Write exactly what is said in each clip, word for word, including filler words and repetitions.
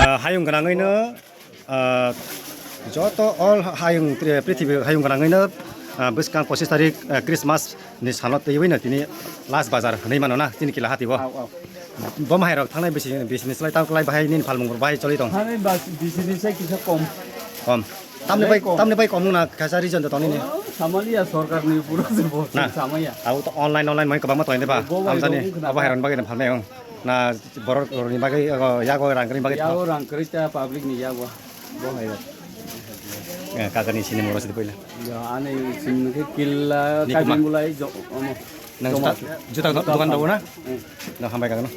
Ah, hayung gwnangwi no, ah, joto all hayung, eh, prithibi hayung gwnangwi no, ah, bwskang pochis tarik, eh, Christmas ni salo twiwi no tini last bazar hwnwi mano na, chini kila hati o. Au, au. Bo mahairok thangnai bisi, bisi ni slai tang klai bahai nini phalmung rok bahai choli tong. Thangnai bas-, bisi ni sai kisa kom. Kom. Tamni bai, kom. Tamni bai kom na kaisa reason to tong nini. Oh, samaliya sorkar ni pura se bo, na. Samaya. Abo to online, online mai kwbangma tong de ba. Bo bai amsani, rong khna abo ba. Hairan bagwi phalmai ong. Na borok rok ni bagwi, yago rang kwrwi bagwi. Yago rang kwrwi ta public ni yago. Bo hai rok. Eh, kaka ni sini moro sidi poila. Ya, ani sini ke killa. Ni kuma. Kaibing bulai jo, omo. Nang juta, juta dokan rok na? Hmm. Nang hambai kaka no.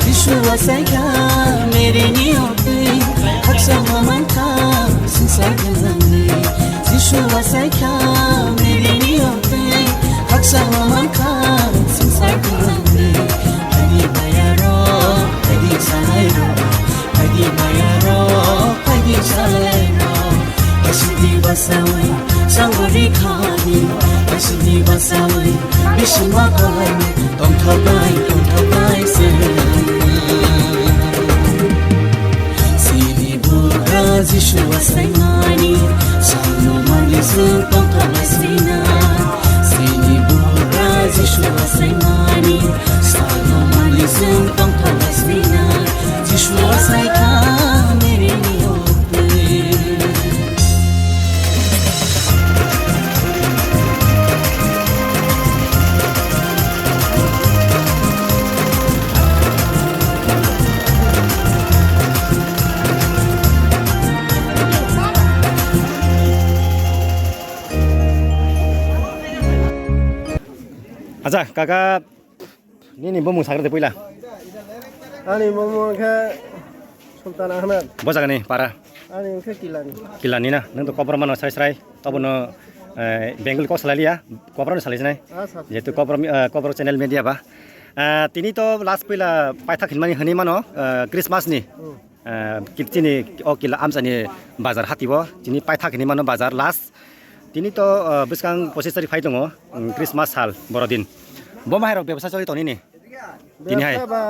Jisu wasaikha meri ni oktwi, haksa ma mankha swngchar gwnangni. Jisu wasaikha meri ni oktwi, haksa ma mankha swngchar gwnangni. Phaidi bayarok, phaidi salairok, phaidi bayarok, phaidi salairok. Asidi basawi, sangori khani, asidi basawi, bisingma kalaini, tongthoknai, tongthoknai se. Sini bugra Jisu wasaimani, sangno mani se tongthoknai sina. Sini bugra Jisu wasaimani, sangno mani se tongthoknai sina. Jisu wasaikha meri ni oktwi. Acha, kaka, nini bumung sagra de puila. Ani bumung khe Sultan Ahmed. Bo jagani para? Ani wngkhe Kilani. Kilani na? Nwng to Kokborok mano srai srai. Tobono, eh, Bengali kok salai liya. Kokborok no salai sinai. Ah, sir. Jehetu Kokborok, eh, Kokborok channel media ba. Eh, tini to last puila paithak hinmani hwnwi mano, eh, Christmas ni. Hmm. Eh, ki-, chini o kila amchani bazar hati o. Chini paithak hinwi mano bazar last. Tini to, ah, bwskang pochis tarik phai tongo, mm, Christmas sal, borodin. Bo mahairok bebsa choli tongni ni? Tini hai. Bebsa ba,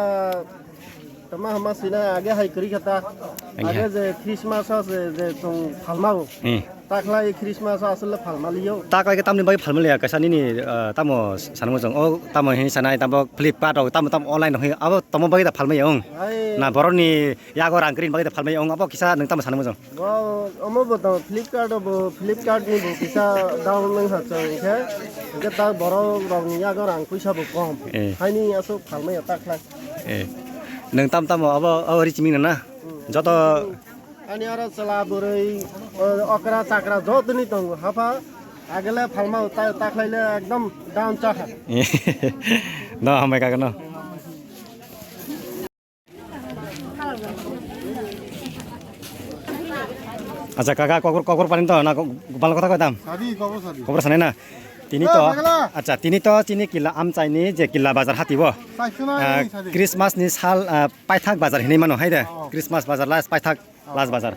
tama hama sina age hai kwrwi kha ta. Age hai. Age je Christmas o je, je tong phalmao. Hmm. Taklai Christmas o aswk le phalmaliyo. Taklai khe tamni bagwi phalmaliya, kaisa nini, ah, tamo sanmung jong. O tamo hini sanai, tamo Flipkart o, tamo, tamo online o, abo tamo bagwi da phalmaya ong. Hai. Na borokni yago rang kwrwini bagwi da phalmaya ong, abo kisa nwng tamo sanmung jong. Bo, omo bo tamo Flipkart o bo, Flipkart ni bo kisa down nwng ha chwng khe, hwnkhe ta borok rok ni yago rang puisa bo kom. Eh. Haini aswk phalmaya taklai. Eh. Nwng tam tamo abo, abo ri chiming na? Hmm. Joto. Ani oro chwla bwrwi, o, okra chakra joto ni tongo hapha. Agele phalma ta, taklai le ekdom down chakha. No, hambai kaka no. Acha kaka, kokor, kokor pani to na, bal kotha koitam. Sadi, kokor sadi. Kokor sanai na. Tini to, acha, tini to chini killa amchaini je killa bazar hati bo. Christmas ni sal, ah, paithak bazar hinwi mano hai de. Oh. Christmas bazar last paithak, last bazar.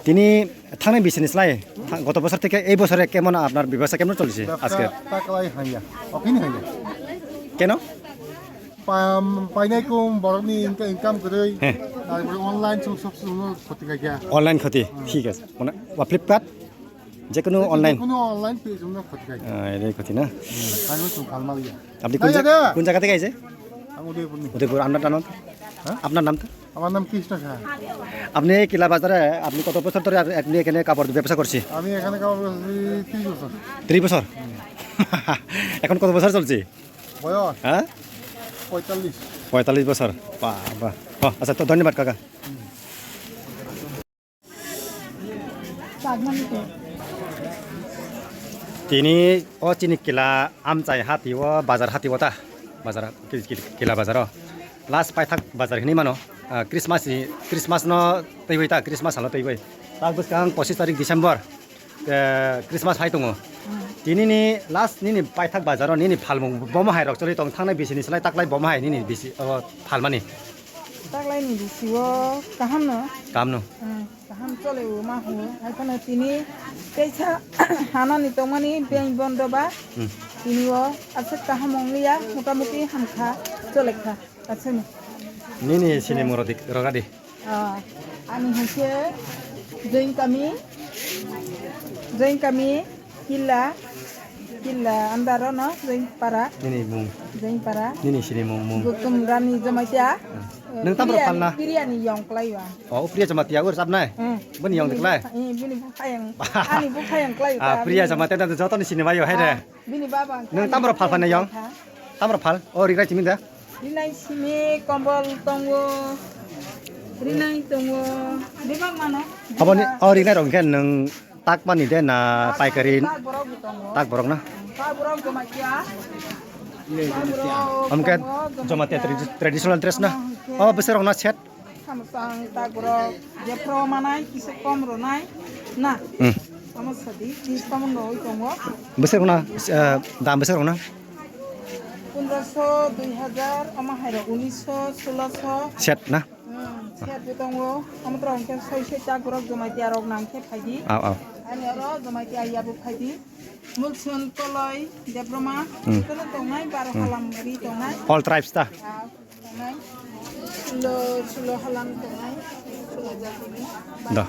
Tini thangnai bisini slai, goto bosor theke ei bosore kemon apnar bebsa kemon cholise? Bebsa ajke taklai haiya. Okini haiya. Keno? Painai kum borokni income kwrwi. He. Tarpore online song song song khoti kha kya. Online khoti, thik ase. Mane, wa Flipkart? Jekunu online? Jekunu online page no khoti kha kya. Ah, ere khoti na? Ano song kalmal ya. Apni kun jaga theke aise? Ang Udaipur ni. Udaipur, apnar nam? Ha? Apnar nam to? Amar nam Krishna Saha. Apni killa bazare, apni koto bochor dhore apni ekhane kapor bebsa korche? Ami ekhane kapor bebsa korchi tris bochor. Tris bochor? Ekhon koto bochor cholche? Boyos? Ha? Poitallis. Poitallis bochor. Ba, ba. Oh, acha, to dhonyobad kaka. Tini o chini killa amchai hati o, bazar hati o ta. Bazar, ki-, ki-, killa bazar o. Last paithak bazar hinwi mano. Ah, Christmas ni, Christmas no twiwi ta, Christmas salo twiwi. Tak bwskang pochis tarik December. Eh, Christmas hai tongo. Hmm. Tini ni last nini paithak bazar o nini phalmung bomo hai rok choli tong thangnai bisini slai taklai bomo hai nini bisi o phalmani. Taklai ni bisi o kaham no? Kaham no. Hmm, kaham chole o ma hu. Hai phano tini teisa hanani tongmani beng bondo ba. Hmm. Tini o aswk kaham ong liya, motamuti hamkha, cholekha. Aswkno. Nini sinimung rok di, rok di. Ah, ani hwnkhe Join kami, Join kami, Killa, Killa andaro no, Join para. Nini mung. Join para. Nini sinimung, mung. Gutum Rani Jamatia. Hmm. Nwng tamo Priya, phalna? Priya ni yong klai ba. Oh, Priya Jamatia, ur sab nai? Hmm. Bini yong diklai? Eh, bini bukhayang, ani bukhayang klai. Ah, Priya Jamatia, joto ni sini bayo, hai de. Ah, bini baba. Nwng tamo phalna yong? Tamo phal? Oh, rigrai chiming da? Rinai simi kombol tongo, rinai tongo, bebak mano. Aboni, o rinai rok hwnkhe nwng takmani de na paikari? Tak borok bo tongo. Tak borok na? Tak borok Jamatia. Amke Jamatia tradi-, traditional dress na? Oh, bwswk rok na set? Samsung tak borok jephru manai kisa kom ronai na. Hmm. Tamo sadi, tis tamo noi tongo. Bwswk rok na, eh, dam bwswk rok na? Pondroso, dui hazar, omo hai rok unisho, soloso. Set na? Hmm, set bo tongo. Omo tora hwnkhe soi soi tak borok Jamatia rok nang khe phaidi. Aw, aw. Ani oro Jamatia ya bo phaidi. Mulsun, Koloi, Debroma, hmm, kono tongnai, baro, hmm, halam ri tongnai. All tribes ta? Ah, tongnai. Sulo, sulo halam tongnai. Sulo jatini. Da.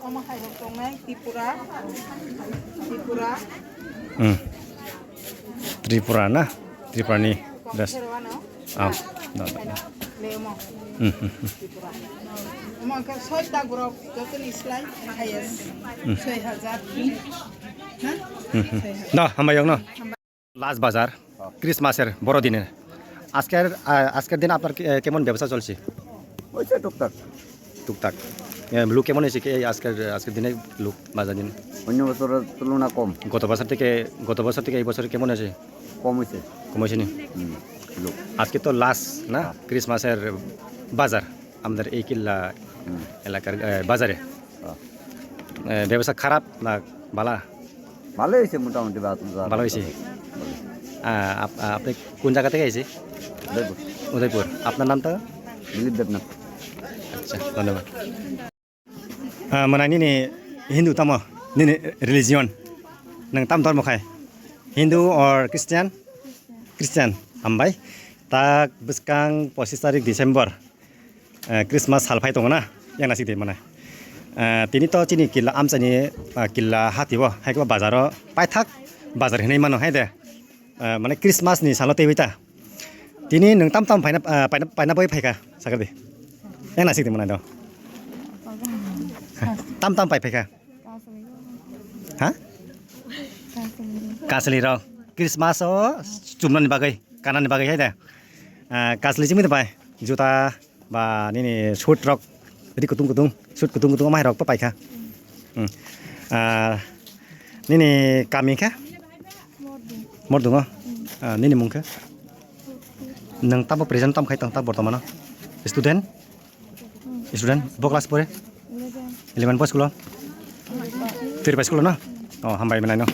Omo hai rok tongnai, Tripura. Tripura. Hmm. Tripura na? Tripura ni dress. Serwano. Ah, da, da. Lemo. Hmm, hmm, hmm. Omo khe soi tak borok jotoni slai highest. Hmm. Soi hazar. Hmm, hmm. Da, hambai yokno. Last bazar, Christmas er, borodiner. আজকের, আহ, আজকের দিনে আপনার কি, আহ, কেমন ব্যবসা চলছে? হয়েছে টুকটাক। টুকটাক। এ, লোক কেমন এসে কি এই আজকের, আজকের দিনে লোক বাজার দিনে? অন্য বছরের তুলনা কম। গত বছর থেকে, গত বছর থেকে এই বছর কেমন আছে? কম হয়েছে। কম হয়েছে নি? হুম, লোক। আজকে তো লাস্ট না, হ্যাঁ। ক্রিসমাসের বাজার, আমাদের এই কিল্লা হুম। এলাকার, এ, বাজারে। হ্যাঁ। এ, ব্যবসা খারাপ না বালা? ভালোই হয়েছে মোটামুটি বাজার। ভালো হয়েছে? ভালো। আহ, আপ-, আপনি কোন জায়গা থেকে এসে? উদয়পুর। উদয়পুর। আপনার নামটা? দিলীপ দেবনাথ। আচ্ছা, ধন্যবাদ। Ah, mwnai nini Hindu tamo, nini religion? Nwng tam dormo khai? Hindu or Christian? Christian. Hambai. Tak bwskang pochis tarik December. Eh, Christmas sal phai tongo na, yang nasik de mana. Eh, tini to chini killa amchani, ah, killa hati bo, hai khe bazaro paithak bazar hinwi mano hai de. Eh, mane Christmas ni salo teiwi ta. Tini nwng tam tam phaina, ah, phaina, phaina boi phaikha, sakar di. Yang nasik de mana do. Tam tam pai phaikha. Ha? Kasli rok. Christmas o chumnani bagwi, kanani bagwi hai de. Ah, kasli chimui de pai. Juta ba nini suit rok. Ri kutung kutung, suit kutung kutung amai rok pa paikha. Hmm. Ah, nini kami kha? Mordung o. Ah, nini mung kha? Nang tamo present tam khai tang ta bortomano? Student? Student, bo class pore? Eleven po school o? Three pa school o no? Oh, hambai manai no.